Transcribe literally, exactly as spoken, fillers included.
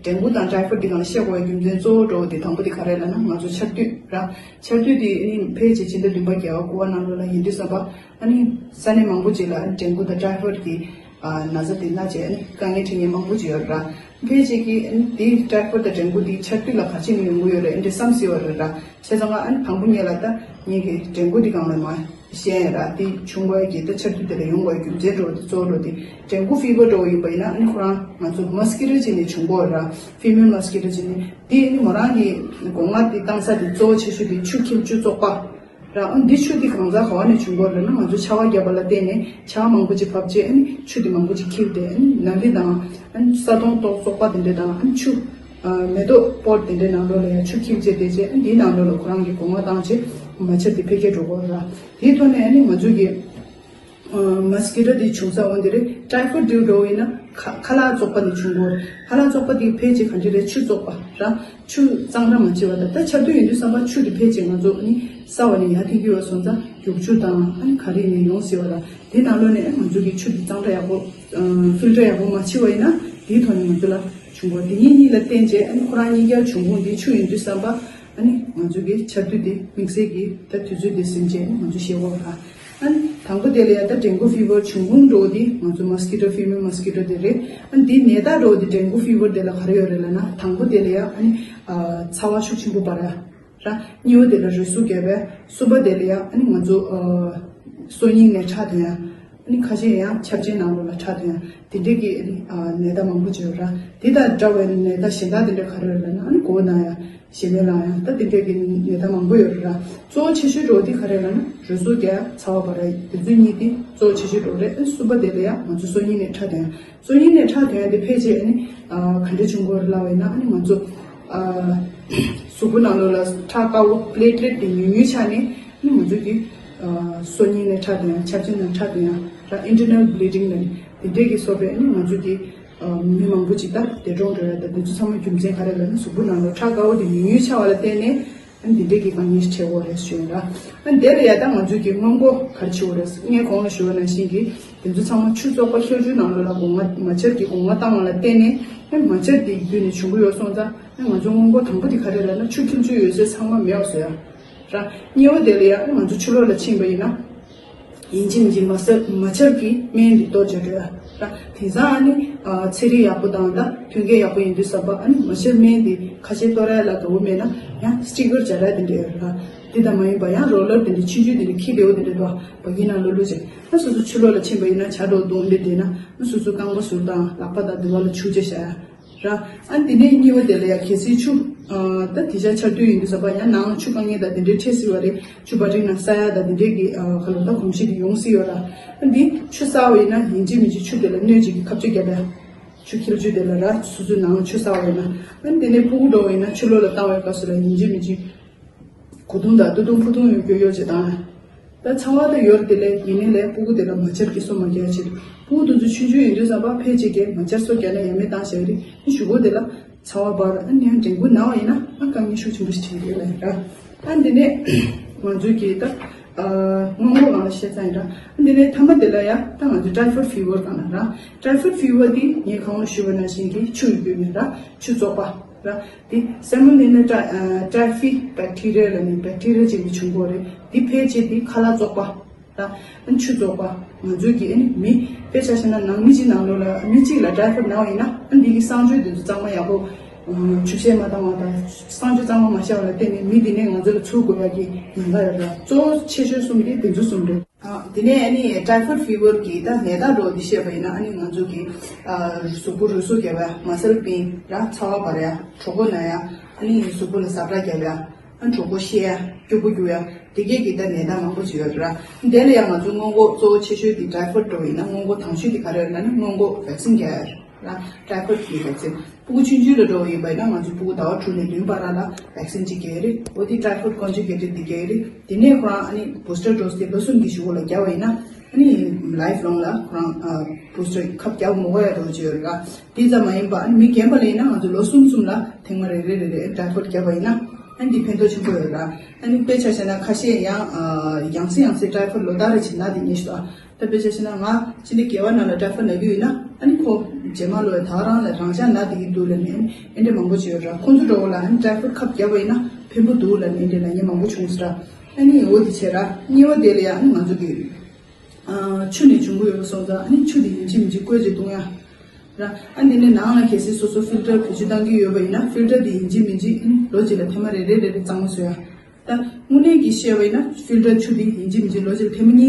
ཌེང་གུ་དང་ཊའི་ཕོཌ་འདི་སྒང་ལ་བཤད་དགོས་པའི་རྒྱུ་མཚན་གཙོ་བོ་འདྲ་བོ་དེ་དང་པོ་དེ་ག་རེ་ལབ་ན། ང་ཚོ་ཆར་དུས་ར། ཆར་དུས་དེ་ཨ་ནི་ཕལ་ཆེར་ཕྱི་ཟླ་བདུན་པ་བརྒྱད་པ་དགུ་པ་ནང་ལོགས་ལ་ཡིན་དུས་ཙམ་པ། ཨ་ནི་ས་གནས་མང་པོ་ཅིག་ལ་ཨ་ནི་ཌེང་གུ་དང་ཊའི་ཕོཌ་ཀྱི་ཨ་ན་ཚ་དེ་ན་བྱས་ཨ་ནི་དཀའ་ངལ་འཕྲད་མཁན་མང་པོ་ཅིག་ཡོད་ར། ཕལ་ཆེར་གྱིས་ཨ་ནི་དེ་ཊའི་ཕོཌ་དང་ཌེང་གུ་དེ་ཆར་དུས་ལ་ག་ཅི་ནས་ཡོང་གི་ཡོད་རེད་ཨ་འདྲ་བསམ་སྲིད་པ་རེད་ར། བྱས་ཙང་ཨ་ནི་དང་པོ་ངེད་ལ་ད་ངེད་ཀྱི་ཌེང་གུ་དེ་སྒང་ལ་མ་བཤད་ཡ་ར། དེ་བྱུང་བའི་གི་ད་ཆར་དུས་དེ་ལ་ཡོང་བའི་རྒྱུ་མཚན་འདྲ་བོ་དེ་གཙོ་བོ་འདྲ་བོ་དེ་ཌེང་གུ་ཕི་བར་འདྲ་བོ་ཡིན་པ་ཡིན་ན་ཨ་ནི་ཁོ་རང་ང་ཚོ་མོ་སི་ཀི་ཊོ་ཅིག་ནས་བྱུང་གི་ཡོད་ར། ཕི་མེལ་མོ་སི་ཀི་ཊོ་ཅིག་ནས། དེ་ཨ་ནི་མོ་རང་གི་སྒོ་ང་དེ་བཏང་ས་དེ་གཙོ་བོ་ཆེ་ཤོས་དེ་ཆུ་འཁྱིལ་ཆུ་བཙོག་པ་ར། ཨ་འདི་ཆུ་དེ་གང་ཟག་ག་བ་ནས་བྱུང་གི་ཡོད་རེད་ལབ་ན། ང་ཚོ་ཆར་པ་བརྒྱབ་པ་ལ་བརྟེན་ནས་ཆར་པ་མང་པོ་ཅིག་བབས་རྗེས་ཨ་ནི་ཆུ་དེ་མང་པོ་ཅིག་འཁྱིལ་ཏེ་ཨ་ནི་ནཱ་ལི་དང་ཨ་ནི་ས་དོང་ཏོག་བཙོག་པ་དེ་འདྲ་དང་ཨ་ནི་ཆུ་ཨ་མེ་ཏོག་པོཊ་དེ་འདྲའི་ནང་ལོགས་ལ་ཡང་ཆུ་འཁྱིལ་བྱས་བསྡད་རྗེས་ཨ་ནི་འདིའི་ནང་ལོགས་ལ་ཁོ་རང་གི་སྒོ་ང་བཏང་རྗེས་མ་ཆར་དེ་འཕེལ་རྒྱས་འགྲོ་གི་ཡོད་རེད་ར། དེའི་ཐོག་ནས་ཨ་ནི་ང་ཚོ་གི་མོ་སི་ཀི་ཊོ་དེ་བྱུང་ས་འོ་འདི་རེད། ཊའི་ཕོཌ་དེ་འདྲ་བོ་ཡིན་ན་ཁ་ཁ་ལག་བཙོག་པ་ནས་བྱུང་གི་ཡོད་རེད། ཁ་ལག་བཙོག་པ་དེ་ཕལ་ཆེར་ག་འདྲ་རེད། ཆུ་བཙོག་པ་ར། ཆུ་གཙང་སྦྲ་མ་བྱས་པ་དང་། ད་ཆར་དུས་ཡིན་དུས་ཙམ་པ་ཆུ་དེ་ཕལ་ཆེར་ང་ཚོ་ནི་ས་འོག་ནས་ཡར་འཐེན་གྱི་ཡོད་སོང་ཙང་རྒྱུག་ཆུ་དང་ཨ་ནི་ག་རེ་ནས་ཡོང་སྲིད་པ་ར། དེ་ནང་ལོགས་ནས་ང་ཚོ་གི་ཆུ་དེ་གཙང་སྦྲ་ཡག་པོ་ཨ་ཕིལ་ཊར་ཡག་པོ་མ་བྱས་པ་ཡིན་ན་དེའི་ཐོག་ནས་ང་ཚོ་ལ་བྱུང་གི་ཡོད་རེད། དེ་གཉིས་གཉིས་ལ་བརྟེན་བྱས་ཨ་ནི་ཁོ་རང་གཉིས་ཀར་བྱུང་ཁུངས་དེ་ཆུ་ཡིན་དུས་ཙམ་པ་ཨ་ནི་ང་ཚོ་གི་ཆར་དུས་དེ་དམིགས་བསལ་གྱི་ད་དུས་ཚོད་དེ་ཟིན་བྱས་ཨ་ནི་ང་ཚོ་ཤེས་དགོས་ར། ཨ་ནི་དང་པོ་དེ་ལ་ཡ་ད་ཌེང་གུ་ཕི་བར་བྱུང་ཁུངས་འདྲ་བོ་དེ་ང་ཚོ་མོ་སི་ཀི་ཊོ་ཕི་མེལ་མོ་སི་ཀི་ཊོ་དེ་རེད། ཨ་ནི་དེའི་ནད་རྟགས་འདྲ་བོ་དེ་ཌེང་གུ་ཕི་བར་དེ་ལ་ག་རེ་ཡོད་རེད་ལབ་ན། དང་པོ་དེ་ལ་ཡ་ཨ་ནི་ཨ་ཚ་བ་ཤུགས་ཆེན་པོ་འབར་ཡ་ར། གཉིས་པ་དེ་ལ་རུས་ཟུག་རྒྱབ་པ། གསུམ་པ་དེ་ལ་ཡ་ཨ་ནི་ང་ཚོ་ཨ་སོ་སྙིང་ནས་ཁྲག་ཐོན་ཡ། ཨ་ནི་ཁ་ཤས་ཡང་ཆབ་ཆེན་ནང་ལོགས་ལ་ཁྲག་ཐོན་ཡ། དེ་འདྲས་ཀྱི་ཨ་ནི་ཨ་ནད་རྟགས་མང་པོ་ཅིག་ཡོད་ར། དེ་དང་འདྲ་བའི་ནད་རྟགས་གཞན་དག་དེ་འདྲས་ག་རེ་ཡོད་ལབ་ན། ཨ་ནི་མགོ་ན་ཡ། ཞེ་མེར་ལངས་ཡ། ད་དེ་འདྲས་ཀྱི་ནད་རྟགས་མང་པོ་ཡོད་རེད་ར། གཙོ་བོ་ཆེ་ཤོས་འདྲ་བོ་དེ་ག་རེ་ལབ་ན་རུས་ཟུག་རྒྱག་ཚ་བ་འབར་ཡ་དེ་ཚོ་གཉིས་དེ་གཙོ་བོ་ཆེ་ཤོས་འདྲ་བོ་རེད། ཨ་གསུམ་པ་དེ་ལ་ཡང་ང་ཚོ་སོ་སྙིང་ནས་ཁྲག་ཐོན་ཡ། སོ་སྙིང་ནས་ཁྲག་ཐོན་ཡ་དེ་ཕལ་ཆེར་ཨ་ནི་ཨ་ག་འདྲས་བྱུང་གི་ཡོད་རེད་ལབ་པ་ཡིན་ན། ཨ་ནི་ང་ཚོ་ཨ་གཟུགས་པོ་ནང་ལོགས་ལ་ཁྲག་དཀར་པོ་པི་ལེ་ཊི་ལེཊ་དེ་ཉུང་ཉུང་ཆགས་ནས་ཨ་ནི་ང་ཚོ་གི་ཨ་སོ་སྙིང་ནས་ཁྲག་ཐོན་ཡ། ཆབ་ཆེན་ནང་ཁྲག་ཐོན་ཡ་ར། ཨིན་ཊར་ནལ་བི་ལི་ཌིང་ལབ་ནས་དེ་འདྲས་ཀྱི་སོགས་པས་ཨ་ནི་ང་ཚོ་གི་ཨ་མི་མང་པོ་ཅིག་ད་འདས་གྲོངས་འགྲོ་ཡ། ད་དེ་ཚོ་ཚང་མ་རྒྱུ་མཚན་ག་རེ་ལབ་ན་གཟུགས་པོ་ནང་ལོགས་ཁྲག་དཀར་པོ་དེ་ཉུང་ཉུང་ཆགས་པ་ལ་བརྟེན་ནས་ཨ་ནི་འདི་འདྲས་ཀྱི་དཀའ་ངལ་འཕྲད་ཡོད་རེད་ཞུ་ཡིན་ལ། ཨ་ནི་དེ་ལ་ཡ་ད་ང་ཚོས་ཀྱི་སྔོན་འགོག་ག་རེ་བྱེད་དགོས་རེད། ངས་གོང་ལ་ཞུ་བ་ནང་བཞིན་གྱི་དེ་ཚོ་ཚང་མ་ཆུ་བཙོག་པ་འཁྱིལ་ཆུའི་ནང་ལོགས་ལ་སྒོ་ང་མ་ཆར་གྱི་སྒོ་ང་བཏང་བ་ལ་བརྟེན་ནས་ཨ་ནི་མ་ཆར་དེ་བརྒྱུད་ནས་བྱུང་གི་ཡོད་སོང་ཙང་། ཨ་ནི་ང་ཚོ་སྔོན་འགོག་དང་པོ་དེ་ག་རེ་རེད་ལབ་ན་ཆུ་འཁྱིལ་ཆུ་ཡོད་ས་ཚང་མ་མེད་པ་བཟོ་ཡ་ར། གཉིས་པ་དེ་ལ་ཡ་ཨ་ནི་ང་ཚོ་ཕྱི་ལོགས་ལ་ཕྱིན་པ་ཡིན་ན། ཡིན་གཅིག་མིན་གཅིག་མ་ཟ་མ་ཆར་གྱི་སྨན་འདི་གཏོར་བྱས་འགྲོ་ཡ་ར། དེང་སང་ཨ་ནི་ཨ་ཚན་རིག་ཡག་པོ་དང་ད་མཐུན་རྐྱེན་ཡག་པོ་ཡིན་དུས་ཙམ་པ་ཨ་ནི་མ་ཆར་སྨན་འདི་ཁ་ཤས་གཏོར་ཡ་ལ་དགའ་བོ་མེད་ན་ཡང་སི་ཊི་ཀར་སྦྱར་ཡ་དེ་འདྲ་ཡོད་ར། དེ་ལྟར་མ་ཡིན་པ་ཡང་རོ་ལར་དེ་འདྲ་ཆུང་ཆུང་དེ་འདྲ་འཁྱེར་བདེ་བོ་དེ་འདྲ་འདུག་བ་གི་ནང་ལོགས་བླུགས་བྱས། ཨ་སོ་སོ་ཕྱི་ལོགས་ལ་ཕྱིན་པ་ཡིན་ན་ཇ་འདྲ་བོ་བཏུང་འདི་བསྡད་ན་ཨ་སོ་སོ་རྐང་པ་ཟུར་དང་ལག་པ་དང་དེ་བ་ལ་བྱུག་བྱས་བཞག་ཡ། ར། ཨ་འདི་ནས་གཉིས་པ་དེ་ལ་ཡ་གལ་སྲིད་ཆུ་ཨ་ད་དེང་སང་ཆར་དུས་ཡིན་དུས་ཙམ་པ་ཡང་ནང་ཆུ་དཀའ་ངལ་དང་དེ་འདྲའི་འཕྲད་སྲིད་པ་རེད། ཆུ་བ་ཊིན་ནང་བསགས་ཡ་དང་དེ་འདྲའི་གི་ཨ་ག་ལ་ད་གོམས་གཤིས་དེ་ཡོང་སྲིད་ཡོད་ར། ཨ་འདི་ཆུ་བསགས་པ་ཡིན་ན་ཡིན་གཅིག་མིན་གཅིག་ཆུ་དེ་ལ་སྣོད་ཅིག་གི་ཁ་གཅོད་བརྒྱབ་ཡ། ཆུ་འཁྱིལ་ཆུ་དེ་ལ་ར་སོ་སོའི་ནང་ཆུ་བསགས་པ་ཡིན་ན། ཨ་འདི་ནས་ཕྲུ་གུ་འདྲ་བོ་ཡིན་ན་ཕྱི་ལོགས་ལ་བཏང་བའི་སྐབས་སུ་ལ་ཡིན་གཅིག་མིན་གཅིག་གོས་ཐུང་དང་སྟོད་ཐུང་ཕོ་ཐུང་ཡོད་རྒྱུ་ཡོད་ཅེས་དང་། ད་ཚ་བ་དང་ཡོར་དེ་ལས་ཡིན་ནའི་ལས་ཕྲུ་གུ་དེ་ལ་མ་ཆར་གྱི་སོ་མ་རྒྱག་ཆེད་དུ། ཕྲུ་གུ་དེ་ཚོ་ཆུང་ཆུང་ཡིན་དུས་ཙམ་པ་ཕལ་ཆེར་གྱིས་མ་ཆར་སོ་རྒྱག་ན་ཡ་མེད་བཏང་བཞག་རེད། ཨ་གཞུག་གུ་དེ་ལ་ཚ་བ་འབར་ཨ་ནི་ཡང་ཌེང་གུ་ན་བ་ཡིན་ན་ཨ་དཀའ་ངལ་ཤུགས་ཆེན་པོ་ཞིག་འཕྲད་ཀྱི་ཡོད་རེད་ར། ཨ་འདི་ནས་ང་ཚོའི་གི་ད་སྔོན་འགོག་སྒང་ལ་བཤད་ཚར་ཡིན་ར། ཨ་འདི་ནས་མཐའ་མ་དེ་ལ་ཡ་ད་ང་ཚོའི་ཊའི་ཕོཌ་ཕི་བར་སྒང་ལ་ར། ཊའི་ཕོཌ་ཕི་བར་དེ་ངས་གོང་ལ་ཞུས་པ་ནང་བཞིན་གྱི་ཆུ་ཡི་བརྒྱུད་ནས་ར་ཆུ་བཙོག་པ། ར། དེ་སེལ་མོ་ནེ་ལ་ཊ་ཨ་ཊའི་ཕི་བེག་ཊི་རི་ཡ་ལ་ནི་བེག་ཊི་རི་ཡ་ཅིག་ནས་བྱུང་གི་ཡོད་རེད། དེ་ཕལ་ཆེར་དེ་ཁ་ལག་བཙོག་པ། ར། ཨ་ཆུ་བཙོག་པ། ང་ཚོའི་གི་ཨ་ནི་མི་དཔེ་ཆ་བཞག་ན་ནང་མི་གཅིག་ནང་ལོགས་ལ་མི་གཅིག་ལ་ཊའི་ཕོཌ་ན་བ་ཡིན་ན་ཨ་འདི་གི་གསང་སྤྱོད་དེ་ཚོ་གཙང་མ་ཡག་པོ་ཨ་ཆུ་བཤལ་མ་བཏང་བ་དང་གསང་སྤྱོད་གཙང་མ་མ་བཤལ་བ་ལ་བརྟེན་ནས་མི་དེ་ནས་ང་ཚོ་ལ་ཚུར་འགོས་ཡག་གི་ཉེན་ཁ་ཡོད་ར། གཙོ་བོ་ཆེ་ཤོས་གསུམ་དེ་དེ་ཚོ་གསུམ་རེད། ཨ། དེ་ནས་ཨ་ནི་ཊའི་ཕོཌ་ཕི་བར་གྱི་ད་ནད་རྟགས་འདྲ་བོ་འདི་བཤད་པ་ཡིན་ན་ཨ་ནི་ང་ཚོ་གི་ཨ་གཟུགས་པོ་རུས་ཟུག་རྒྱབ་ཡ། མ་སལ་པིང་ར། ཚ་བ་འབར་ཡ། གྲོད་ཁོག་ན་ཡ། ཨ་ནི་གཟུགས་པོ་ལ་ཟ་འཕྲུག་རྒྱབ་ཡ། ཨ་གྲོད་ཁོག་བཤལ་ཡ། སྐྱུར་པོ་རྒྱུག་ཡ། དེ་གས་ཀྱི་ད་ནད་རྟགས་མང་པོ་ཅིག་ཡོད་ར། དེ་ལ་ཡང་ང་ཚོ་སྔོན་འགོག་གཙོ་བོ་ཆེ་ཤོས་དེ་ཊའི་ཕོཌ་འདྲ་བོ་ཡིན་ན་སྔོན་འགོག་དང་ཤོས་དེ་ག་རེ་རེད་ལབ་ན་སྔོན་འགོག་བེག་སིན་རྒྱག་ཡ་ར། ཊའི་ཕོཌ་གི་བེག་སིན། ཕྲུ་གུ་ཆུང་ཆུང་ལ་འདྲ་བོ་ཡིན་པ་ཡིན་ན་ང་ཚོ་ཕྲུ་གུ་ཟླ་བ་དྲུག་ནས་བདུན་བར་ལ་བེག་སིན་གཅིག་རྒྱག་གི་རེད། འོ་དེ་ཊའི་ཕོཌ་ཀོན་ཇུ་གེ་ཊི་དེ་རྒྱག་གི་རེད། དེ་ནས་ཁོ་རང་ཨ་ནི་བུ་སི་ཊར་ཌོ་སི་དེ་ལོ་གསུམ་གྱི་གཞུག་གུ་ལ་བརྒྱབ་པ་ཡིན་ན་ཨ་ནི་ལའིཕ་ལོང་ལ་ཁོ་རང་ཨ་བུ་སི་ཊར་ཁབ་བརྒྱབ་མ་དགོས་ཡ་འདྲ་བོ་ཅིག་ཡོད་རེད་ར། དེ་ཙམ་མ་ཡིན་པ་ཨ་ནི་མི་རྒན་པ་ལ་ཡིན་ན་ང་ཚོ་ལོ་གསུམ་གསུམ་ལ་ཐེངས་མ་རེ་རེ་རེ་རེ་ཊའི་ཕོཌ་བརྒྱབ་པ་ཡིན་ན་ཨ་ནི་དེ་ཕན་ཐོགས་ཆེན་པོ་ཡོད་ར། ཨ་ནི་དཔེ་ཆ་བཞག་ན་ཁ་ཤས་ཡང་ཨ་ཡང་སེ་ཡང་སེ་ཊའི་ཕོཌ་ལོ་ལྟར་རེ་བྱེད་ན་དེ་ཉེ་ཤོས་ཨ། ད་དཔེ་ཆ་བཞག་ན་ང་ཕྱི་ཟླ་བརྒྱད་པ་ནང་ལ་ཊའི་ཕོཌ་ན་རྒྱུ་ཡིན་ན། ཨ་ནི་ཁོ་རྗེས་མ་ལོ་ཡ་ད་རང་ལ་རང་འཇགས་ན་བསྡད་ཀྱི་འདུག་ལབ་ནས། ཨ་ནི་འདྲ་མང་པོ་ཅིག་ཡོད་ར། ཁོང་ཚོ་འདྲ་བོ་ལ་ཨ་ནི་ཊའི་ཕོཌ་ཁབ་བརྒྱབ་པ་ཡིན་ན་ཕན་པོ་འདུག་ལབ་ནས་འདྲ་ལབ་མཁན་མང་པོ་བྱུང་སོང་ར། ཨ་ནི་འོ་དེ་བྱས་ར། གཉིས་པ་དེ་ལ་ཡ་ཨ་ནི་ང་ཚོ་གི་ཨ་ཆུ་ནས་བྱུང་གི་ཡོད་པ་སོང་ཙང་། ཨ་ནི་ཆུ་དེ་ཡིན་གཅིག་མིན་གཅིག་བཀོལ་བྱས་བཏུང་ཡ་ར། ཨ་འདི་ནས་ནང་ལ་གལ་སྲིད་སོ་སོ་ཕིལ་ཊར་བེད་སྤྱོད་བཏང་གི་ཡོད་པ་ཡིན་ན། ཕིལ་ཊར་དེ་ཡིན་གཅིག་མིན་གཅིག་ཨ་ནི་ལོ་གཅིག་ལ་ཐེངས་མ་རེ་རེ་རེ་རེ་གཙང་མ་བཟོ་ཡ། ད་དངོས་གནས་ཀྱི་བཤད་པ་ཡིན་ན་ཕིལ་ཊར་ཆུ་དེ་ཡིན་གཅིག་མིན་གཅིག་ལོ་གཅིག་ལ་ཐེངས་མ་གཉིས།